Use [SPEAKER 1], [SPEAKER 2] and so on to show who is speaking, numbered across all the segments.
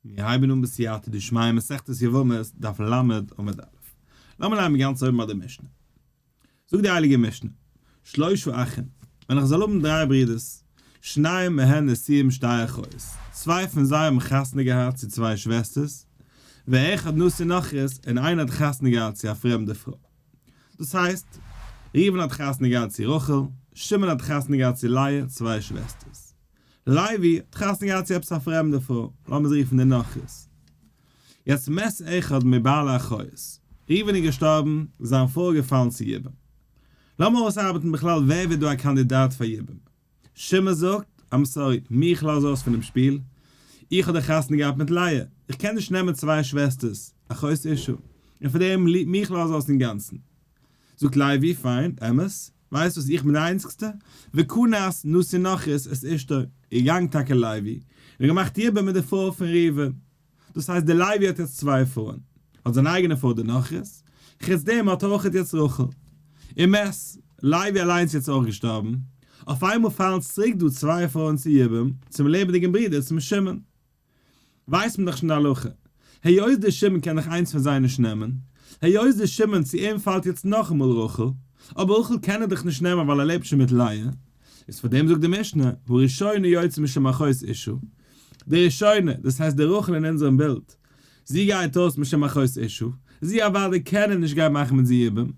[SPEAKER 1] מיר הייבן אן בסייעתא דשמיא מסכת יבמות דף ל' עמוד א'. לאמיר ליינען גאנץ אויבן ביי די משנה. זאגט די הייליגע משנה, שלושה אחים, ווען איך זאל האבן דריי ברידערס, שניים מהן נשואים שתי אחיות, צוויי פון זיי האבן חתונה געהאט צו צוויי שוועסטערס, ואחד נשוי נכרית, און איינער האט חתונה געהאט צו א פרעמדע פרוי. דאס הייסט, ראובן האט חתונה געהאט צו רחל, שמעון האט חתונה געהאט צו לאה, צוויי שוועסטערס. לוי האט חתונה געהאט צו עפעס א פרעמדע פרוי, לאמיר זי רופן די נכרית. יעצט מת אחד מבעלי אחיות, ראובן איז געשטארבן, זיין פרוי איז געפאלן צו יבום. לאמיר אויסארבעטן בכלל ווער ווערט דא א קאנדידאט פאר יבום. שמעון זאגט, I'm sorry, מיך לאז אויס פונעם שפיל, איך האב דאך חתונה געהאט מיט לאה, איך קען נישט נעמען צוויי שוועסטערס, אחות אשה, און פאר דעם מיך לאז אויס אינגאנצן. זאגט לוי, פיין, אמת, ווייסט וואס איך בין די איינציגסטע, וכנס נשוי נכרית את אשתו, איז געגאנגען טאקע לוי, און געמאכט יבום מיט די פרוי פון ראובן, דאס הייסט די לוי האט יעצט צוויי פרויען, האט זיין אייגענע פרוי די נכרית, חוץ דעם האט ער אויך יעצט רחל, ומת, לוי אליינס יעצט אויך געשטארבן, אויף איינמאל פאלן צוריק דא צוויי פרויען צו יבום, צום לעבעדיגן ברודער צום שמעון. ווייסט מען דאך שוין די הלכה, היות דער שמעון קען דאך איינס פון זיי נישט נעמען, היות דער שמעון צו אים פאלט יעצט נאכאמאל רחל, אבער רחל קען ער דאך נישט נעמען ווייל ער לעבט שוין מיט לאה, איז פאר דעם זאגט די משנה, הראשונה יוצאה משום אחות אשה, די ראשונה, דאס הייסט די רחל אין אונזערן בילד, זי גייט אויס משום אחות אשה, זי אוודאי קען ער נישט גיין מאכן מיט זי יבום,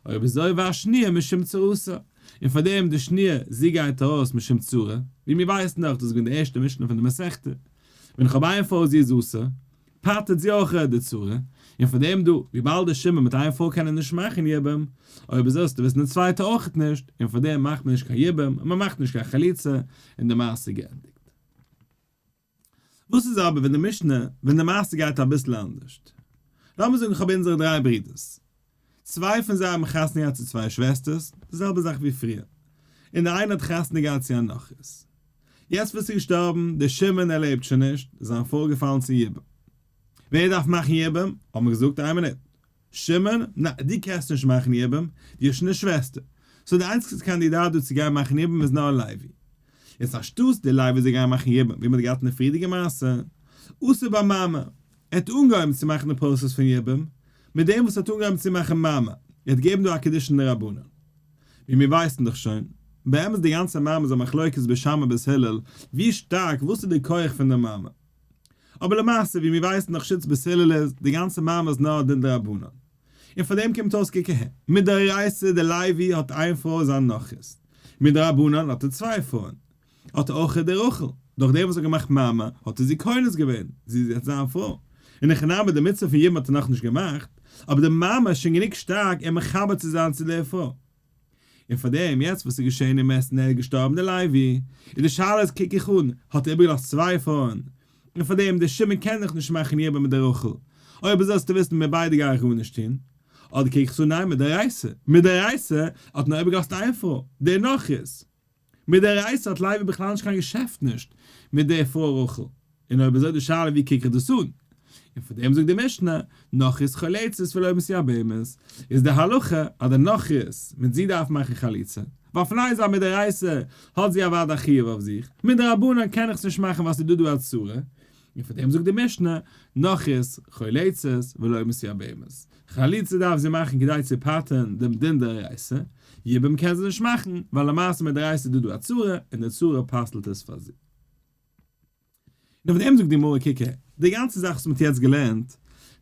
[SPEAKER 1] אויב אזוי והשניה משום צרתה, און פאר דעם די שניה, זי גייט ארויס משום צרה, ווי מיר ווייסן דאך, דאס איז געווען די ערשטע משנה פון די מסכתא, ווען איך האב איין פרוי זי איז אסור, פטר'ט זי אויך די צרה, און פאר דעם דא, וויבאלד די שמעון מיט איין פרוי קענען נישט מאכן יבום, אויב אזוי זאלסטו וויסן די צווייטע אויכעט נישט, און פאר דעם מאכט מען נישט קיין יבום, און מען מאכט נישט קיין חליצה, און די מעשה איז געענדיגט. וואס איז אבער ווען די משנה, ווען די מעשה גייט אביסל אנדערשט? לאמיר זאגן איך האב אונזערע דריי ברידערס, צוויי פון זיי האבן חתונה געהאט צו צוויי שוועסטערס, די זעלבע זאך ווי פריער, און די איינע האט חתונה געהאט צו א נכרית. יעצט וואס איז געשטארבן, דער שמעון ער לעבט שוין נישט, איז זיין פרוי געפאלן צו יבום. ווער דארף מאכן יבום? האט מען געזאגט, איין מינוט, שמעון, ניין, דו קענסט נישט מאכן יבום, דו האסט שוין די שוועסטער. so די איינציגסטע קאנדידאט דא צו גיין מאכן יבום איז נאר לוי. יעצט אנשטאטס די לוי זאל גיין מאכן יבום ווי מען האט געהאט אין די פריערדיגע מעשה, עשה בה מאמר, ער האט אנגעהויבן צו מאכן די process פון יבום, מיט דעם וואס ער האט אנגעהויבן צו מאכן מאמר, ער האט געגעבן דא א קידושין דרבנן. ווי מיר ווייסן דאך שוין, באמת די גאנצע מאמר איז א מחלוקת בית שמאי בית הלל, ווי שטארק, וואס איז די כח פון די מאמר. אבער למעשה ווי מיר ווייסן דאך שיטת בית הלל איז, די גאנצע מאמר איז נאר א דין דרבנן. און פאר דעם קומט אויס קוק אהער, מדאורייתא די לוי האט איין פרוי זיין נכרית, מדרבנן האט ער צוויי פרויען, האט אויך די רחל, דורך דעם וואס ער האט געמאכט מאמר האט ער זי כונס געווען, זי איז יעצט זיין פרוי. אין הכי נמי די מצוה פון יבום האט ער נאכנישט געמאכט, אבער די מאמר איז שוין גענוג שטארק אים מחבר צו זיין צו דער פרוי. און פאר דעם יעצט וואס איז געשען אין מעסטן ער איז געשטארבן די לוי, איז די שאלה איז קוק איך אן, האט ער איבערגעלאזט צוויי פרויען, און פאר דעם די שמעון קען דאך נישט מאכן יבום מיט די רחל, אויב אזוי זאלסטו וויסן מיט ביידע גיי איך גארנישט טון, אדער קוק איך אן ניין מדאורייתא, מדאורייתא האט נאר איבערגעלאזט איין פרוי, די נכרית. מדאורייתא האט לוי בכלל נישט קיין געשעפט נישט מיט די פרוי רחל, און אויב אזוי די שאלה ווי קוק איך דאס אן? און פאר דעם זאגט די משנה, נכרית חולצת ולא מתייבמת, איז די הלכה אז די נכרית מיט זי דארף מאכן חליצה, ווייל פון איין זייט מדאורייתא האט זי אוודאי א חיוב אויף זיך, מדרבנן קען איך עס נישט מאכן ווייל ס'איז דא דא א צרה, און פאר דעם זאגט די משנה, נכרית חולצת ולא מתייבמת, חליצה דארף זי מאכן כדי צו פטר'ן דעם דין דאורייתא, יבום קען זי נישט מאכן, ווייל למעשה מדאורייתא איז דא דא א צרה, און די צרה פסל'ט עס פאר זי. און אויף דעם זאגט די גמרא קוק אהער, די גאנצע זאך וואס מען האט יעצט געלערנט,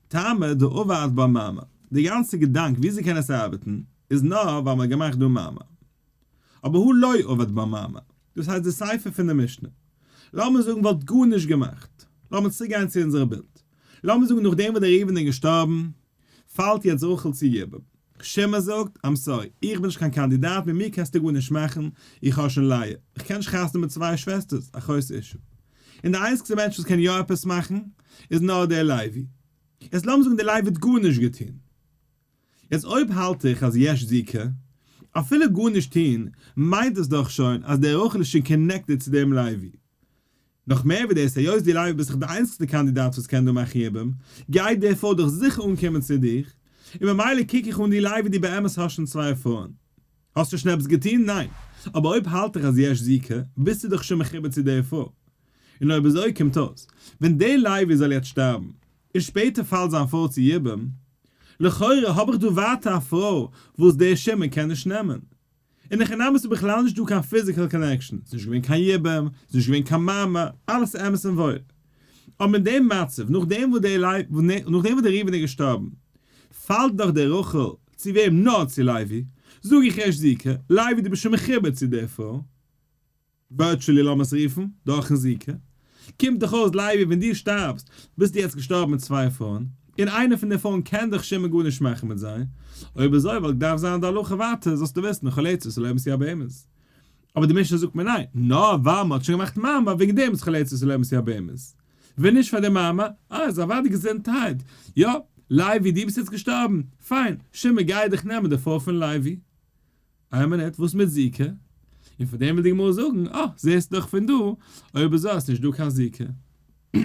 [SPEAKER 1] טעמא דעבד בה מאמר, די גאנצע געדאנק וויאזוי קען עס ארבעטן, איז נאר ווייל מען האט געמאכט דא מאמר. אבער הא לא עבד בה מאמר, דאס הייסט די סיפא פון די משנה, לאמיר זאגן וואלט גארנישט געמאכט, לאמיר צוריק גיין צו אונזערע בילד, לאמיר זאגן נאכדעם וואס דער ראובן איז געשטארבן, פאלט יעצט רחל צו יבום, שמעון זאגט, I'm sorry, איך בין נישט קיין קאנדידאט, מיט מיר קענסטו גארנישט מאכן, איך האב שוין לאה, איך קען נישט חתונה מיט צוויי שוועסטערס, אחות אשה. און די איינציגסטע מענטש וואס קען יא עפעס מאכן, איז נאר דער לוי. יעצט לאמיר זאגן דער לוי האט גארנישט געטון. יעצט אויב האלט איך אז יש זיקה, אפילו גארנישט טון, מיינט עס דאך שוין אז דער רחל איז שוין connected צו דעם לוי. נאך מער ווי דאס, היות דו לוי ביסט דאך די איינציגסטע קאנדידאט וואס קען דא מאכן יבום, גייט דער פרוי דאך זיכער אנקומען צו דיך, און ממילא קוק איך אן דו לוי דו באמת האסט שוין צוויי פרויען. האסטו שוין עפעס געטון? ניין. אבער אויב האלט איך אז יש זיקה, ביסטו דאך שוין מחובר צו דער פרוי. און אויב אזוי קומט אויס, ווען דער לוי זאל יעצט שטארבן, און שפעטער פאלט זיין פרוי צו יבום, לכאורה האב איך דא ווייטער א פרוי וואס דער שמעון קען נישט נעמען. אין הכי נמי ס'איז בכלל נישט דא קיין physical connection, ס'איז נישט געווען קיין יבום, ס'איז נישט געווען קיין מאמר, אלעס איז אמת און וואויל. אבער אין דעם מצב, נאכדעם וואס דער לוי, נאכדעם וואס דער ראובן איז געשטארבן, פאלט דאך דער רחל צו וועם? נאר צו לוי. זאג איך ערשט זיקה, לוי דו ביסט שוין מחובר צו דער פרוי. virtually לאמיר עס רופן, דורכן זיקה. קומט דאך אויס לוי ווען דו שטארבסט ביסטו יעצט געשטארבן מיט צוויי פרויען, און איינע פון די פרויען קען דאך שמעון גארנישט מאכן מיט זיי, אויב אזוי וואלט געדארפט זיין די הלכה ווייטער זאלסטו וויסן חולצת ולא מתייבמת. אבער די משנה זאגט מיר ניין, נאר ווייל מען האט שוין געמאכט מאמר וועגן דעם איז חולצת ולא מתייבמת. ווען נישט פאר די מאמר, אה איז אוודאי געזונטהייט, יא, לוי דו ביסט יעצט געשטארבן, פיין, שמעון גיי דיך נעמען די פרוי פון לוי. איין מינוט, וואס מיט זיקה? און פאר דעם וויל די גמרא זאגן, אה, זעסט דאך פון דא, אויב אזוי איז נישט דא קיין זיקה. און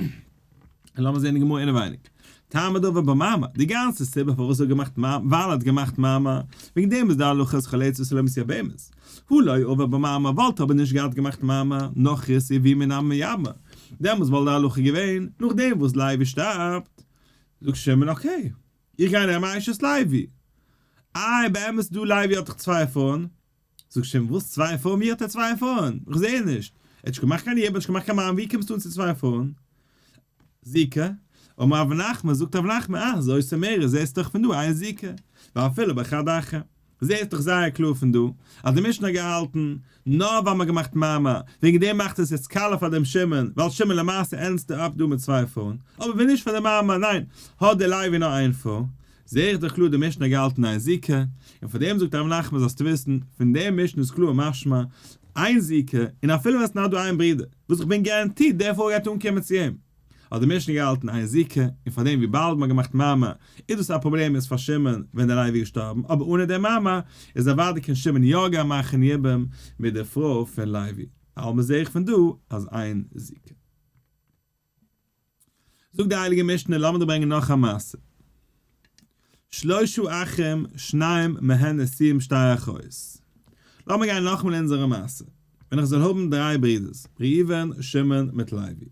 [SPEAKER 1] לאמיר זען די גמרא אינעווייניג. טעמא דעבר במאמר, די גאנצע סיבה פארוואס ער האט געמאכט מאמר, ווייל ער האט געמאכט מאמר, וועגן דעם איז די הלכה אז חולצת ולא מתייבמת. הא לא עבר במאמר, וואלט ער אבער נישט געהאט געמאכט מאמר, נכרית ויבומי נמי מייבמא. דעמאלטס וואלט די הלכה געווען, נאכדעם וואס לוי שטארבט, זאגט שמעון okay, איך גיי נעמען אשת לוי. איי באמת דא לוי האט דאך צוויי פרויען. זאגט שמעון וואס צוויי פרויען ווי האט ער צוויי פרויען? איך זעה נישט. ער האט נישט געמאכט קיין יבום ער האט נישט געמאכט קיין מאן ווי קומסטו אן צו צוויי פרויען? זיקה. אמר רב נחמן זאגט רב נחמן אה זאת אומרת זעסט דאך פון דא אין זיקה. ואפילו בחד אחא. זעסט דאך זייער קלאר פון דא אז די משנה האט געהאלטן נאר ווייל מ'האט געמאכט מאמר, וועגן דעם מאכט עס יעצט קאלע פאר דעם שמעון, ווייל שמעון למעשה ענדסט אפ דא מיט צוויי פרויען, אבער ווען נישט פאר די מאמר, ניין, האט דער לוי נאר איין פרוי. זעה איך דאך קלאר די משנה האט געהאלטן אין זיקה, און פאר דעם זאגט רב נחמן זאלסטו וויסן, פון דעם משנה איז קלאר משמע, אין זיקה, און אפילו ווען עס איז נאר דא איין ברודער, וואס איך בין guaranteed דער פרוי גייט אנקומען צו אים. האט די משנה געהאלטן אין זיקה, און פאר דעם וויבאלד מ'האט געמאכט מאמר איז דאס א פראבלעם איז פאר שמעון ווען דער לוי איז געשטארבן, אבער אנע דעם מאמר איז אוודאי קען שמעון יא גיין מאכן יבום מיט די פרוי פון לוי, אלמא זעה איך פון דא אז אין זיקה. זאגט די הייליגע משנה, לאמיר דיר ברענגען נאך א מעשה. שלשה אחים שניים מהן נשואים שתי אחיות. לאמיר גיין נאכאמאל אין אונזערע מעשה. ווען איך זאל האבן דריי ברידערס, ראובן, שמעון מיט לוי.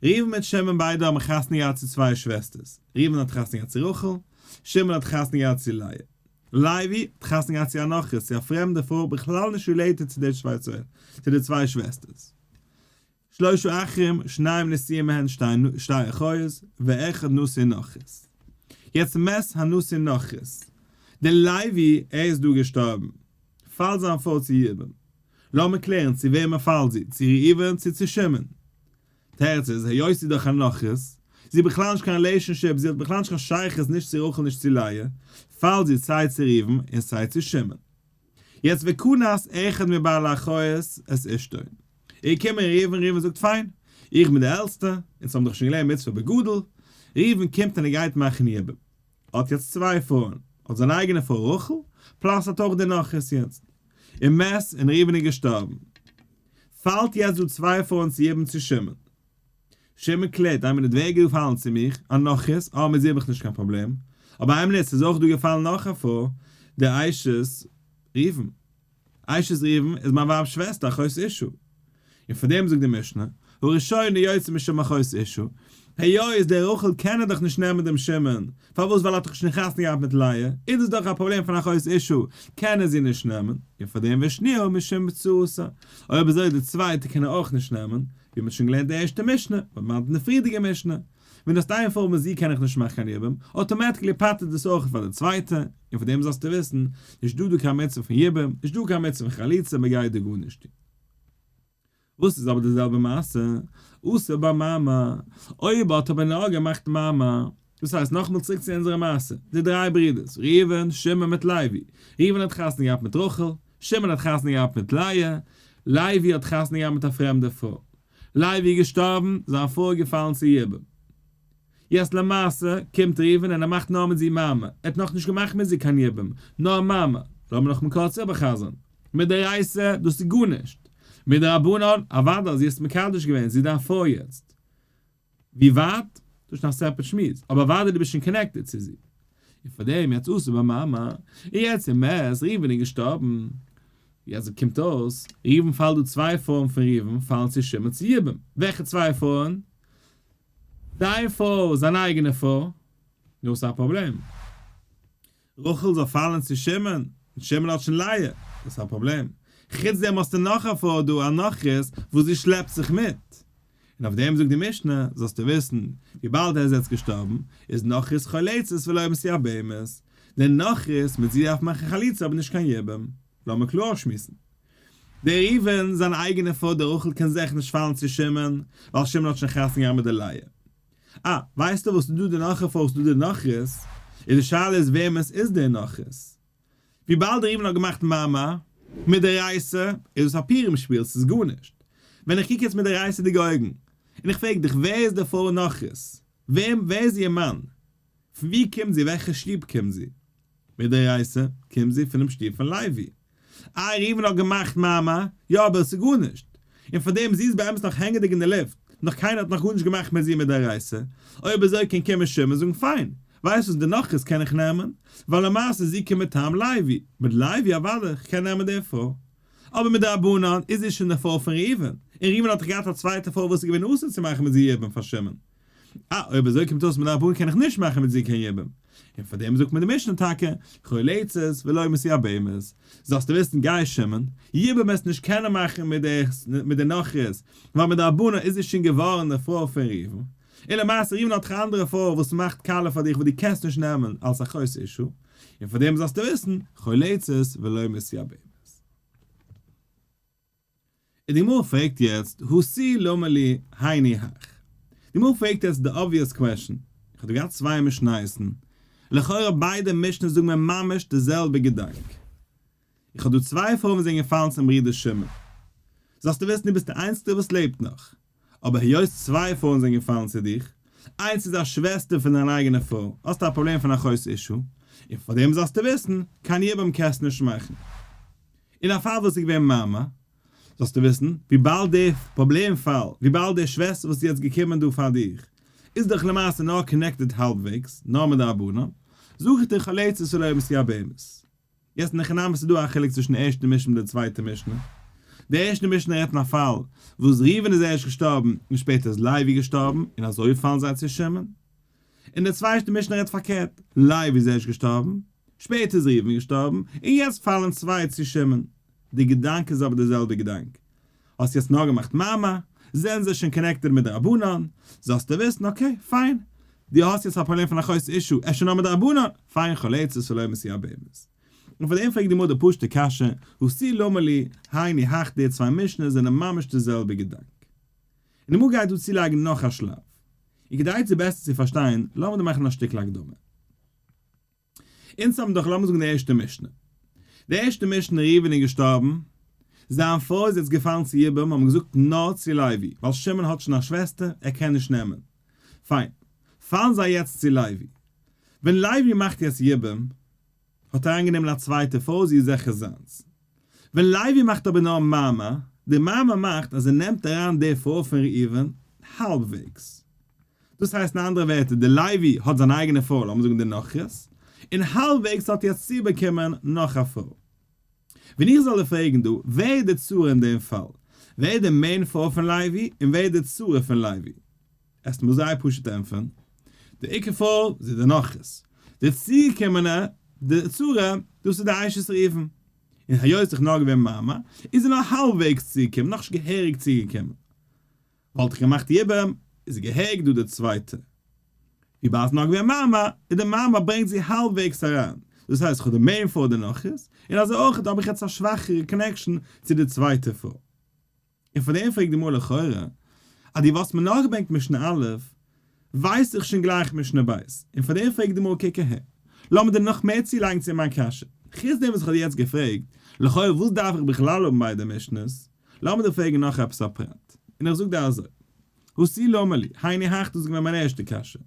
[SPEAKER 1] ראובן מיט שמעון ביידע האבן חתונה געהאט צו צוויי שוועסטערס. ראובן האט חתונה געהאט צו רחל, שמעון האט חתונה געהאט צו לאה. לוי האט חתונה געהאט צו א נכרית, צו א פרעמדע פרוי בכלל נישט related צו די צוויי שוועסטערס. שלשה אחים, שניים נשואים מהן שתי אחיות, ואחד נשוי נכרית. יעצט מת הנשוי נכרית. דער לוי, ער איז דא געשטארבן. פאלט זיין פרוי צו יבום. לאמיר קלערן, צו וועמען פאלט זי? צו ראובן צו צו שמעון? תירוץ איז, היות זי איז דאך א נכרית, זי האט בכלל נישט קיין relationship, זי האט בכלל נישט קיין שייכות נישט צו רחל נישט צו לאה, פאלט זי סיי צו ראובן און סיי צו שמעון. יעצט וכנס אחד מבעלי האחיות את אשתו. איז געקומען ראובן, ראובן זאגט פיין, איך בין דער עלטסטער, אונז האבן דאך שוין געלערנט מצוה בגדול, ראובן קומט און ער גייט מאכן יבום, האט יעצט צוויי פרויען, האט זיין אייגענע פרוי רחל, plus האט אויך די נכרית יעצט, ומת און ראובן איז געשטארבן, פאלט יעצט דא צוויי פרויען צו יבום צו שמעון. שמעון קלערט, איין מינוט ווער איז געפאלן צו מיך? א נכרית? אה מיט זי האב איך נישט קיין פראבלעם. אבער איין מינוט ס'איז אויך דא געפאלן נאך א פרוי, די אשת ראובן. אשת ראובן איז מיין ווייב'ס שוועסטער אחות אשה. און פאר דעם זאגט די משנה, הראשונה יוצאה משום אחות אשה, היות דער רחל קען ער דאך נישט נעמען דעם שמעון, פארוואס ווייל ער האט דאך שוין חתונה געהאט מיט לאה, איז דאס דאך א פראבלעם פון אחות אשה, קען ער זי נישט נעמען, און פאר דעם והשניה משום צרתה, אויב אזוי די צווייטע קען ער אויך נישט נעמען, ווי מ'האט שוין געלערנט די ערשטע משנה, וואס מיינט אין די פריערדיגע משנה, ווען דו האסט איין פרוי מיט זי קען איך נישט מאכן קיין יבום, automatically פטר'ט דאס אויך פאר די צווייטע, און פאר דעם זאלסטו וויסן, נישט דא דא קיין מצוה פון יבום, נישט דא קיין מצוה פון חליצה, מ'גייט דא גארנישט טון. וואס איז אבער די זעלבע מעשה? עשה במאמר, אויב האט אבער נאר געמאכט מאמר, דאס הייסט נאכאמאל צוריק צו אונזערע מעשה, די דריי ברידערס, ראובן, שמעון מיט לוי, ראובן האט חתונה געהאט מיט רחל, שמעון האט חתונה געהאט מיט לאה, לוי האט חתונה געהאט מיט א פרעמדע פרוי. לוי איז געשטארבן, זיין פרוי איז געפאלן צו יבום. יעצט למעשה קומט ראובן און ער מאכט נאר מיט זי מאמר, ער האט נאכנישט געמאכט מיט זי קיין יבום, נאר מאמר, לאמיר נאכאמאל קורץ איבערחזר'ן, מדאורייתא דאס איז גארנישט, מדרבנן אוודאי זי האסט מקדש געווען, זי איז דיין פרוי יעצט, ווי ווייט? דאס איז שוין א separate שמועס, אבער אוודאי דו ביסט שוין connected צו זי, און פארדעם יעצט עשה במאמר, און יעצט ומת, ראובן איז געשטארבן. יעצט קומט אויס, ראובן פאלט דא צוויי פרויען פון ראובן פאלן צו שמעון צו יבום. וועלכע צוויי פרויען? דיין פרוי, זיין אייגענע פרוי. נו ס'איז א פראבלעם. רחל זאל פאלן צו שמעון, און שמעון האט שוין לאה, דאס איז א פראבלעם. חוץ דעם האסטו נאך א פרוי דא, א נכרית, וואס זי שלעפט זיך מיט. און אויף דעם זאגט די משנה, זאלסטו וויסן, וויבאלד ער איז יעצט געשטארבן, איז נכרית חולצת ולא מתייבמת. די נכרית, מיט זי דארף מען מאכן חליצה אבער נישט קיין יבום. לאמיר קלאר אויסשמועסן. דער ראובן, זיין אייגענע פרוי די רחל קען זיכער נישט פאלן צו שמעון, ווייל שמעון האט שוין חתונה געהאט מיט די לאה. אה, ווייסטו וואס ס'איז דא די נאכע פרוי ס'איז דא די נכרית, איז די שאלה איז וועמענס איז די נכרית? וויבאלד ראובן האט געמאכט מארמאר מדאורייתא איז דאס א פורים שפיל ס'איז גארנישט. ווען איך קוק יעצט מיט דאורייתא'דיגע אויגן און איך פרעג דיך ווער איז די פרוי נכרית? וועם ווער איז איר מאן? פון ווי קומט זי? וועלכע שטוב קומט זי? מדאורייתא קומט זי פונעם שטוב פון לוי. איי ראובן האט געמאכט מארמאר? יא אבער עס איז גארנישט. און פארדעם זי איז באמת נאך הענגעדיג אין די לופט, נאך קיינער האט נאך גארנישט געמאכט מיט זי מדאורייתא. אויב אזוי קען קומען שמעון זאגן פיין, ווייסט וואס די נכרית קען איך נעמען, ווייל למעשה זי קומט מטעם לוי, מיט לוי אוודאי איך קען נעמען די פרוי. אבער מדרבנן איז זי שוין די פרוי פון ראובן, און ראובן האט דאך געהאט א צווייטע פרוי וואס איז געווען אסור צו מאכן מיט זי יבום פאר שמעון. אה, אויב אזוי קומט אויס מדרבנן קען איך נישט מאכן מיט זי קיין יבום. און פאר דעם זאגט מיר די משנה טאקע, חולצת ולא מתייבמת. זאלסטו וויסן גיי שמעון, יבום וועסט נישט קענען מאכן מיט די מיט די נכרית, ווייל מדרבנן איז זי שוין געווארן די פרוי פון ראובן. און למעשה ראובן האט דאך א אנדערע פרוי וואס מאכט קאלע פאר דיך וואס דו קענסט נישט נעמען אלס אחות אשה. און פאר דעם זאלסטו וויסן, חולצת ולא מתייבמת. און די גמרא פרעגט יעצט, הא תו למה לי היינו הך? די גמרא פרעגט יעצט די obvious question, איך האב דא געהאט צוויי משניות'ן, לכאורה ביידע משניות זאגן מיר ממש די זעלבע געדאנק. איך האב דא צוויי פרויען וואס זענען געפאלן צום ברודער שמעון. זאלסטו וויסן דו ביסט די איינציגסטע וואס לעבט נאך. אבער היות צוויי פרויען זענען געפאלן צו דיך, איינס איז א שוועסטער פון דיין אייגענע פרוי, האסטו א פראבלעם פון אחות אשה, און פארדעם זאלסטו וויסן, קיין יבום קענסטו נישט מאכן. אין א פאל וואס איז געווען מארמאר, זאלסטו וויסן, וויבאלד די פראבלעם פאל, וויבאלד די שוועסטער וואס איז יעצט געקומען דא פאר דיך, איז דאך למעשה נאר connected האלבוועגס, נאר מדרבנן, זאג איך דיר חולצת ולא מתייבמת. יעצט אין הכי נמי ס'איז דא א חילוק צווישן די ערשטע משנה און די צווייטע משנה. די ערשטע משנה רעדט אין א פאל וואס ראובן איז ערשט געשטארבן און שפעטער איז לוי געשטארבן און אזוי פאלן זיי צו שמעון. און די צווייטע משנה רעדט פארקערט, לוי איז ערשט געשטארבן, שפעטער איז ראובן געשטארבן, און יעצט פאלן צוויי צו שמעון. די געדאנק איז אבער די זעלבע געדאנק. האסט יעצט נאר געמאכט מארמאר, זענען זיי שוין connected מיט די רבנן, זאלסטו וויסן okay פיין, דו האסט יעצט א פראבלעם פון אחות אשה, אפשר נאר מיט די רבנן, פיין חולצת ולא מתייבמת. און פאר דעם פרעגט די גמרא די פשוטע קשיא, הא תו למה לי, היינו הך די צוויי משניות זענען ממש די זעלבע געדאנק. און די גמרא גייט דא צולייגן נאך א שלב. און כדי צו בעסער צו פארשטיין, לאמיר דא מאכן א שטיקל הקדמה. אונז האבן דאך לאמיר זאגן די ערשטע משנה. די ערשטע משנה ראובן איז געשטארבן, זיין פרוי איז יעצט געפאלן צו יבום, האט מען געזאגט נאר צו לוי, ווייל שמעון האט שוין א שוועסטער, ער קען נישט נעמען. פיין. פאלן זיי יעצט צו לוי. ווען לוי מאכט יעצט יבום, האט ער אריינגענומען א צווייטע פרוי, זי איז זיכער זיינס. ווען לוי מאכט אבער נאר מארמאר, די מארמאר מאכט אז ער נעמט אריין די פרוי פון ראובן האלבוועגס. דאס הייסט אין אנדערע ווערטער די לוי האט זיין אייגענע פרוי לאמיר זאגן די נכרית, און האלבוועגס האט יעצט צובאקומען נאך א פרוי. ווען איך זאל דיר פרעגן דא, ווער איז די צרה אין דעם פאל? ווער איז די main פרוי פון לוי און ווער איז די צרה פון לוי? עס מוז זייער פשוט ענטפערן, די עיקר פרוי זי די נכרית, די צוגעקומענע די צרה דאס איז די אשת ראובן, און היות איך נאר געווען מארמאר איז זי נאר האלבוועגס צוגעקומען, נאכנישט געהעריג צוגעקומען. וואלט איך געמאכט יבום איז געהעריג דא די צווייטע. וויבאלד ס'איז נאר געווען מארמאר איז די מארמאר ברענגט זי האלבוועגס אריין, דאס הייסט איך האב די main פרוי די נכרית, און אזוי אויך האב איך יעצט א שוואכערע connection צו די צווייטע פרוי. און פאר דעם פרעגט די גמרא לכאורה, אז דו וואלסט מיר נאכגעברענגט משנה א', ווייס איך שוין גלייך משנה ב', און פאר דעם פרעגט די גמרא קוק אהער, לאמיר דיר נאך מער צולייגן צו מיין קשיא, חוץ דעם וואס איך האב דיר יעצט געפרעגט, לכאורה וואס דארף איך בכלל האבן ביידע משנה'ס, לאמיר דיר פרעגן נאך עפעס א פרט, און איך זאג דיר אזוי, הא תו למה לי, היינו הך דאס איז געווען מיין ערשטע קשיא,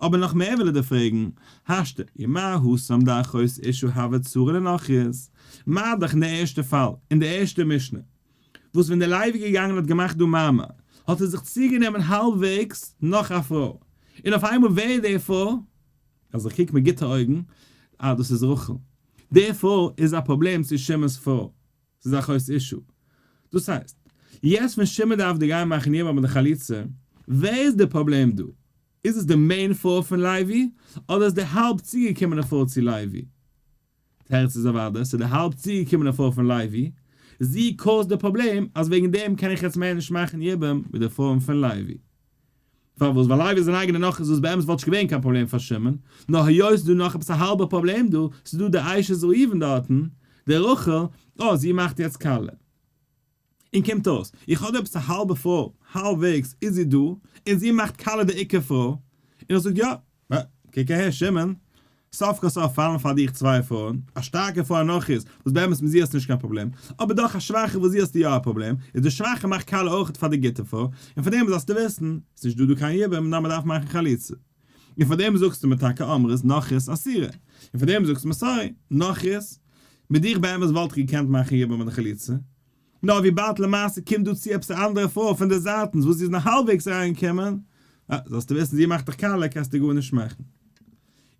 [SPEAKER 1] אבער נאך מער וויל איך דיר פרעגן, השתא, ומה התם דאחות אשה הוה צרה לנכרית, מה דאך אין די ערשטע פאל, אין די ערשטע משנה, וואס ווען דער לוי איז געגאנגען און האט געמאכט דא מארמאר, האט ער זיך צוגענומען האלבוועגס נאך א פרוי, און אויף איינמאל ווער איז די פרוי? אז איך קוק מיט גוטע אויגן, אה דאס איז רחל. די פרוי איז א פראבלעם צו שמעון'ס פרוי. ס'איז אחות אשה. דאס הייסט, יעצט ווען שמעון דארף דיר גיין מאכן יבום אדער חליצה, ווער איז די פראבלעם דא? איז עס די main פרוי פון לוי, אדער איז די האלב צוגעקומענע פרוי צו לוי? תירוץ איז אוודאי, ס'איז די האלב צוגעקומענע פרוי פון לוי, זי cause ט די פראבלעם אז וועגן דעם קען איך יעצט מער נישט מאכן יבום מיט די פרויען פון לוי. פארוואס? ווייל לוי איז זיין אייגענע נכרית וואס באמת וואלט נישט געווען קיין פראבלעם פאר שמעון, נאר היות ס'איז דא נאך עפעס א האלבע פראבלעם דא, ס'איז דא די אשת ראובן דארטן, די רחל, אה זי מאכט יעצט קאליע. און קומט אויס, איך האב דא עפעס א האלבע פרוי, האלבוועגס איז זי דא, און זי מאכט קאליע די עיקר פרוי, און איך זאג יא, קוק אהער שמעון, סוף כל סוף פאלן פאר דיך צוויי פרויען, א שטארקע פרוי א נכרית, וואס באמת מיט זי האסטו נישט קיין פראבלעם, אבער דאך א שוואכע וואס זי האסטו יא א פראבלעם, איז די שוואכע מאכט קאליע אויכעט פאר די גוטע פרוי, און פאר דעם זאלסטו וויסן, ס'נישט דא דא קיין יבום, נאר מ'דארף מאכן חליצה. און פאר דעם זאגסטו מיר טאקע אמרת נכרית אסירה, און פאר דעם זאגסטו מיר sorry, נכרית, מיט דיך באמת וואלט איך געקענט מאכן יבום אדער חליצה, נאר וויבאלד למעשה קומט דא צו עפעס א אנדערע פרוי פון די זייטנס וואס זי איז נאר האלבוועגס אריינגעקומען, אה, זאלסטו וויסן זי מאכט דיך קאליע קענסטו גארנישט מאכן.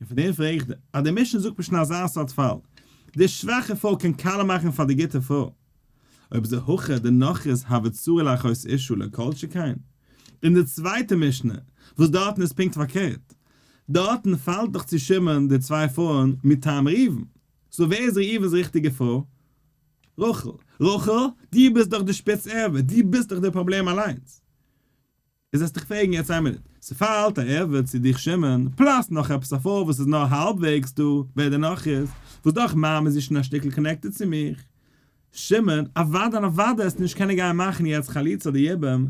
[SPEAKER 1] און פון דעם פרעג איך דיר, אז די משנה זאגט מיר שוין אזא סארט פאל, די שוואכע פרוי קען קאליע מאכן פאר די גוטע פרוי, אויב אזוי הכא דנכרית הוה צרה לאחות אשה לא כל שכן. אין די צווייטע משנה, וואס דארטן איז פונקט פארקערט, דארטן פאלט דאך צו שמעון די צוויי פרויען מטעם ראובן, so ווער איז ראובן'ס ריכטיגע פרוי? רחל. רחל, דו ביסט דאך די שפיץ ערווה, דו ביסט דאך די פראבלעם אליינס. איז וועסט דיך פרעגן יעצט איין מינוט, ס'פאלט א ערווה צו דיך שמעון, plus נאך עפעס א פרוי וואס איז נאר האלבוועגס דא, ווער די נכרית, וואס דורך מאמע איז זי שוין א שטיקל connected צו מיך. שמעון, אוודאי און אוודאי עסט נישט קענען גיין מאכן יעצט חליצה אדער יבום,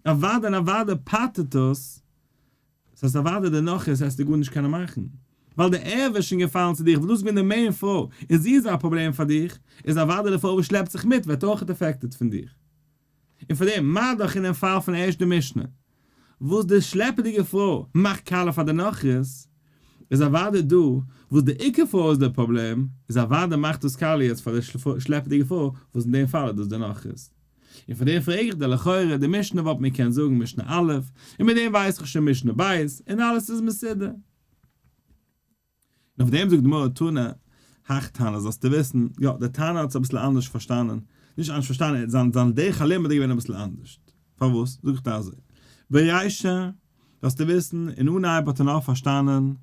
[SPEAKER 1] אוודאי און אוודאי פטר'ט עס, ס'הייסט אוודאי די נכרית עסטו גארנישט קענען מאכן, ווייל די ערווה איז שוין געפאלן צו דיך וואס דאס איז געווען די main פרוי און זי איז א פראבלעם פאר דיך, איז אוודאי די פרוי וואס שלעפט זיך מיט ווערט אויכעט affected פון דיך. און פאר דעם, מה דאך אינעם פאל פון ערשטע משנה, וואס די שלעפעדיגע פרוי מאכט קאליע פאר די נכרית, איז אוודאי דא וואס די עיקר פרוי איז די פראבלעם, איז אוודאי מאכט דאס קאליע יעצט פאר די שלעפעדיגע פרוי, וואס אין דעם פאל איז דאס די נכרית. און פאר דעם פרעג איך דיר לכאורה, די משנה וואלט מיר קענט זאגן משנה א', און מיט דעם ווייס איך שוין משנה ב', און אלעס איז מסודר. און אויף דעם זאגט די גמרא תנא הך תנא זאלסטו וויסן, יא דער תנא האט עס אביסל אנדערש פארשטאנען, נישט אנדערש פארשטאנען, זיין זיין דרך הלימוד איז געווען אביסל אנדערש, פארוואס זאג איך דיר אזוי, ברישא זאלסטו וויסן, אין אנהייב האט ער נאר פארשטאנען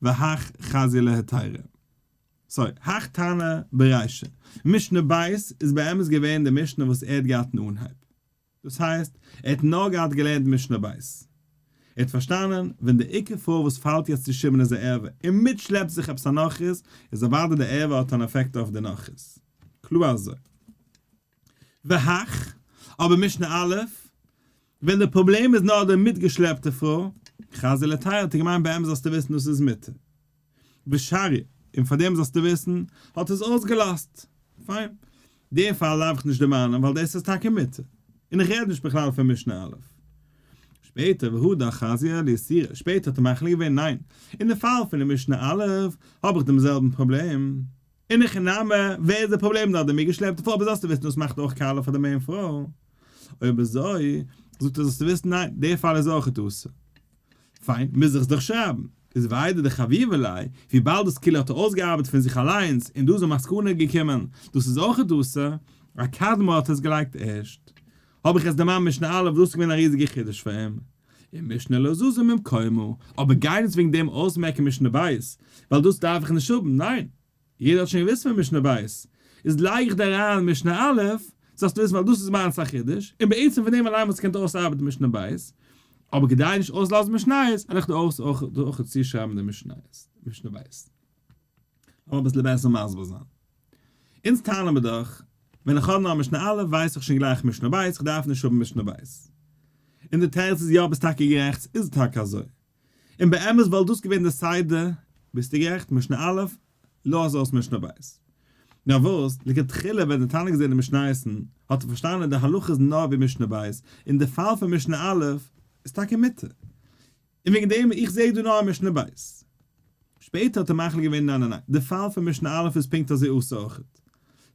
[SPEAKER 1] והך חזיא להיתירא, sorry, הך תנא ברישא, משנה ב' איז באמת געווען די משנה וואס ער האט געהאט אין אנהייב. דאס הייסט, ער האט נאר געהאט געלערנט משנה ב'. ער האט פארשטאנען, ווען די עיקר פרוי וואס פאלט יעצט צו שמעון איז א ערווה, און מיטשלעפט זיך עפעס א נכרית, איז אוודאי די ערווה האט אן עפעקט אויף די נכרית. קלאר אזוי. והך, אבער משנה א', ווען די פראבלעם איז נאר די מיטגעשלעפטע פרוי, חזי להיתירא האט ער געמיינט באמת זאלסטו וויסן דאס איז מותר. ושריא, און פאר דעם זאלסטו וויסן, האט עס אויסגעלאזט. פיין. די פאל דארף איך נישט דערמאנען ווייל דאס איז טאקע מותר. און איך רעד נישט בכלל פון משנה א'. שפעטער והדר חזיא לאיסורא, שפעטער האט ער מחליט געווען ניין, אין די פאל פון די משנה א' האב איך דעם זעלבן פראבלעם. אין הכי נמי, ווער איז די פראבלעם דארט די מיטגעשלעפטע פרוי אבער זאלסטו וויסן דאס מאכט אויך קאליע פאר די main פרוי. אויב אזוי, זאגט ער זאלסטו וויסן ניין, די פאל איז אויכעט אסור. פיין, מוז איך עס דאך שרייבן. איז ואיידער דחביבא ליה, וויבאלד דאס כאילו האט ער אויסגעארבעט פון זיך אליינס און דא איז א מסקנא געקומען, דאס איז אויכעט אסור, אקדמה האט עס געלייגט ערשט. האב איך עס דערמאנט משנה א', דאס איז געווען א ריזיגע חידוש פאר אים. און משנה לא זזה ממקומה, אבער גיי נישט וועגן דעם אויסמעקן משנה ב', ווייל דאס דארף איך נישט האבן, ניין, יעדער האט שוין געוואוסט פון משנה ב', איז לייג איך דיר אריין משנה א', זאלסטו וויסן ווייל דאס איז מיינס א חידוש, און בעצם פון דעם אליין וואלסטו געקענט אויסארבעטן משנה ב', אבער כדי נישט אויסלאזן משניות, וועל איך דיר אויך צושרייבן די משניות, משנה ב'. לאמיר אביסל בעסער מסביר זיין. אונז טענה'ן מיר דאך, ווען איך האב נאר משנה א' ווייס איך שוין גלייך משנה ב', איך דארף נישט האבן משנה ב'. און די תירוץ איז יא ביסט טאקע גערעכט, ס'איז טאקע אזוי. און באמת וואלט דאס געווען די סדר, ביסטו גערעכט, משנה א', לאז אויס משנה ב'. נאר וואס, לכתחילה ווען די תנא געזען די משניות'ן, האט ער פארשטאנען די הלכה איז נאר ווי משנה ב', און די פאל פון משנה א' איז טאקע מותר. און וועגן דעם איך זעה דא נאר א משנה ב'. שפעטער האט ער מחליט געווען ניין ניין ניין, די פאל פון משנה א' איז פונקט אזוי אסור אויכעט.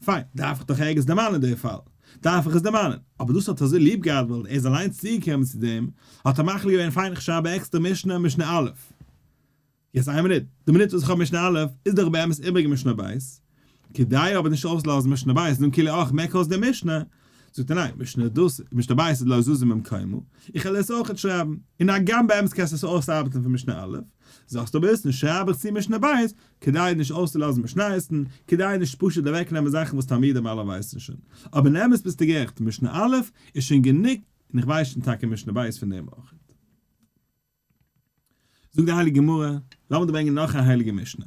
[SPEAKER 1] פיין, דארף איך דאך ערגעץ דערמאנען די פאל. דארף איך עס דערמאנען. אבער דאס האט ער אזוי ליב געהאט ווייל ער איז אליינס צוגעקומען צו דעם, האט ער מחליט געווען פיין איך שרייב א עקסטערע משנה, משנה א'. יעצט איין מינוט, די מינוט וואס איך האב משנה א' איז דאך באמת איבריג משנה ב'. כדי אבער נישט אויסלאזן משנה ב' און כאילו אויך מעק אויס די משנה, זאגט ער ניין, משנה דאס, משנה ב' איז לא זזה ממקומה, איך וועל עס אויכעט שרייבן, און הגם באמת קענסטו עס אויסארבעטן פון משנה א', זאלסטו אבער וויסן שרייב איך צו משנה ב', כדי נישט אויסצולאזן משניות'ן, כדי נישט פשוט אוועקנעמען זאכן וואס תלמידים אלע ווייסן שוין. אבער אין אמת ביסטו גערעכט, משנה א' איז שוין גענוג, און איך ווייס שוין טאקע משנה ב' פון דעם אויכעט. זאגט די הייליגע גמרא, לאמיר דא ברענגען נאך א הייליגע משנה.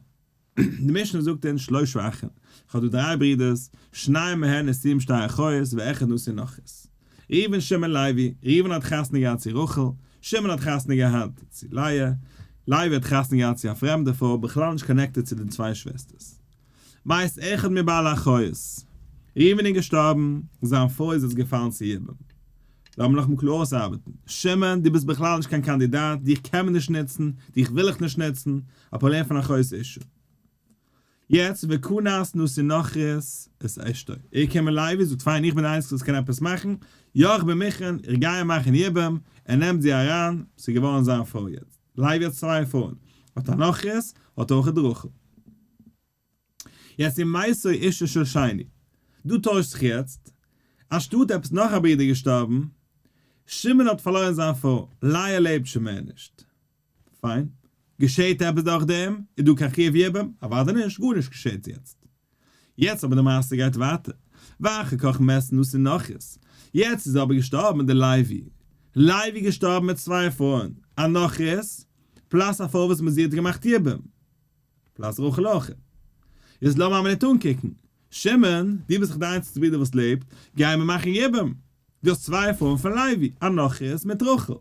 [SPEAKER 1] די משנה זאגט אונז שלושה אחים, איך האב דא דריי ברידערס, שניים מהן נשואים שתי אחיות ואחד נשוי נכרית. ראובן שמעון לוי, ראובן האט חתונה געהאט צו רחל, שמעון האט חתונה געהאט צו לאה, לוי האט חתונה געהאט צו א פרעמדע פרוי בכלל נישט connected צו די צוויי שוועסטערס. מת אחד מבעלי אחיות. ראובן איז געשטארבן, זיין פרוי איז יעצט געפאלן צו יבום. לאמיר נאכאמאל קלאר אויסארבעטן. שמעון, דו ביסט בכלל נישט קיין קאנדידאט, דיך קען מען נישט נוצן, דיך וויל איך נישט נוצן, א פראבלעם פון אחות אשה. יעצט וכנס נשוי נכרית את אשתו. ער קומען לוי, זאגט פיין איך בין די איינציגסטע וואס קען עפעס מאכן, יא איך בין מוכן, איך גיי אים מאכן יבום, ער נעמט זי אריין, ס'איז געווארן זיין פרוי יעצט. לוי האט צוויי פרויען, האט א נכרית, האט אויך די רחל. יעצט ומתה אשתו של שני. דא טוישט זיך יעצט, אנשטאט עפעס נאך א ברודער געשטארבן, שמעון האט פארלוירן זיין פרוי, לאה לעבט שוין מער נישט. פיין. געשעהט עפעס דורך דעם? איז דא קיין חיוב יבום? אוודאי נישט, גארנישט געשעהט יעצט. יעצט אבער די מעשה גייט ווייטער. ואחר כך מת נשוי נכרית. יעצט איז אבער געשטארבן די לוי. לוי געשטארבן מיט צוויי פרויען, א נכרית, plus א פרוי וואס מיט זי האט געמאכט יבום. plus רחל אויך. יעצט לאמיר א מינוט אנקוקן. שמעון, דו ביסט דאך די איינציגסטע ברודער וואס לעבט, גייען מיר מאכן יבום. דו האסט צוויי פרויען פון לוי, א נכרית מיט רחל.